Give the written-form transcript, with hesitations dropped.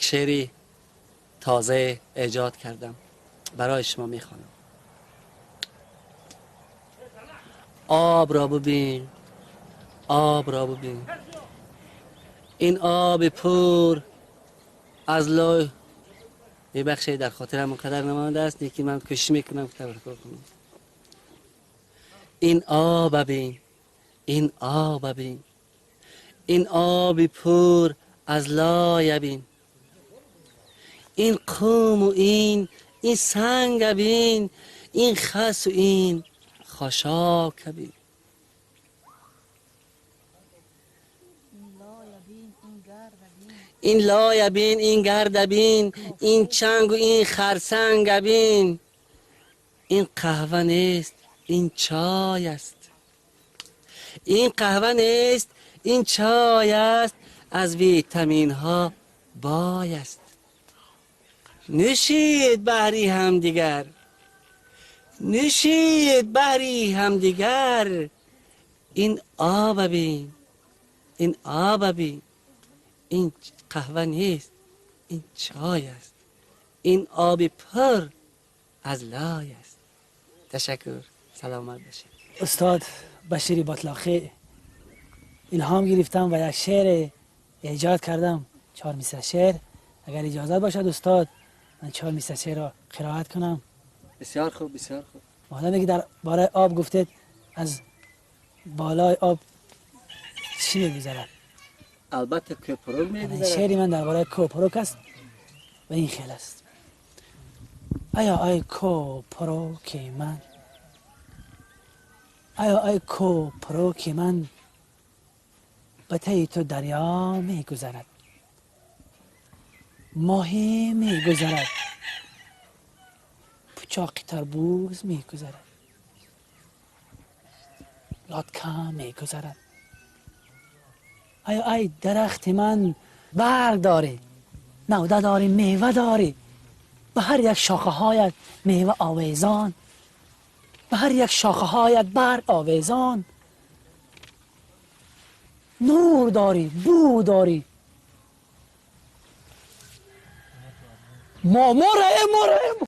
شعری تازه ایجاد کردم، برای شما میخوانم. آب را ببین، آب را ببین، این آب پر از لای. ببخشید در خاطرم قدر نمانده است، یکی من کوشش میکنم که تبرک کنم. این آب ببین، این آب ببین، این آب پر از لای ببین، این قوم و این سنگ ببین، این خس و این خاشاک ببین، این لای بین، این گرد بین، این چنگ و این خرسنگ بین، این قهوه نیست این چای است، این قهوه نیست این چای است، از ویتامین ها بای است. نشید بهری همدیگر، نشید بهری همدیگر، این آب بین، این آب بین، این قهوه نیست این چای است، این آب پر از لای است. تشکر، سلامت باشید. استاد بشیر باطلاقی الهام گرفتم و یک شعر ایجاد کردم، 4 مصرع شعر. اگر اجازه باشد استاد من 4 مصرع شعر را قرائت کنم. بسیار خوب، بسیار خوب. مادامی که در باره آب گفتید، از بالای آب چی می‌گذرد؟ البته کوپروک می‌گذرد. شعری من درباره کوپروک است و این خیل است. آیا ای کوپروک من، آیا ای کوپروک من، به تی تو دریا می‌گذرد، ماهی می‌گذرد، پوچاق تربوز می‌گذرد، لاتکا می‌گذرد. آیا ای درخت من، برگ داری، نوده داری، میوه داری، به هر یک شاخه هایت میوه آویزان، به هر یک شاخه هایت برگ آویزان، نور داری، بو داری، ما مره مره.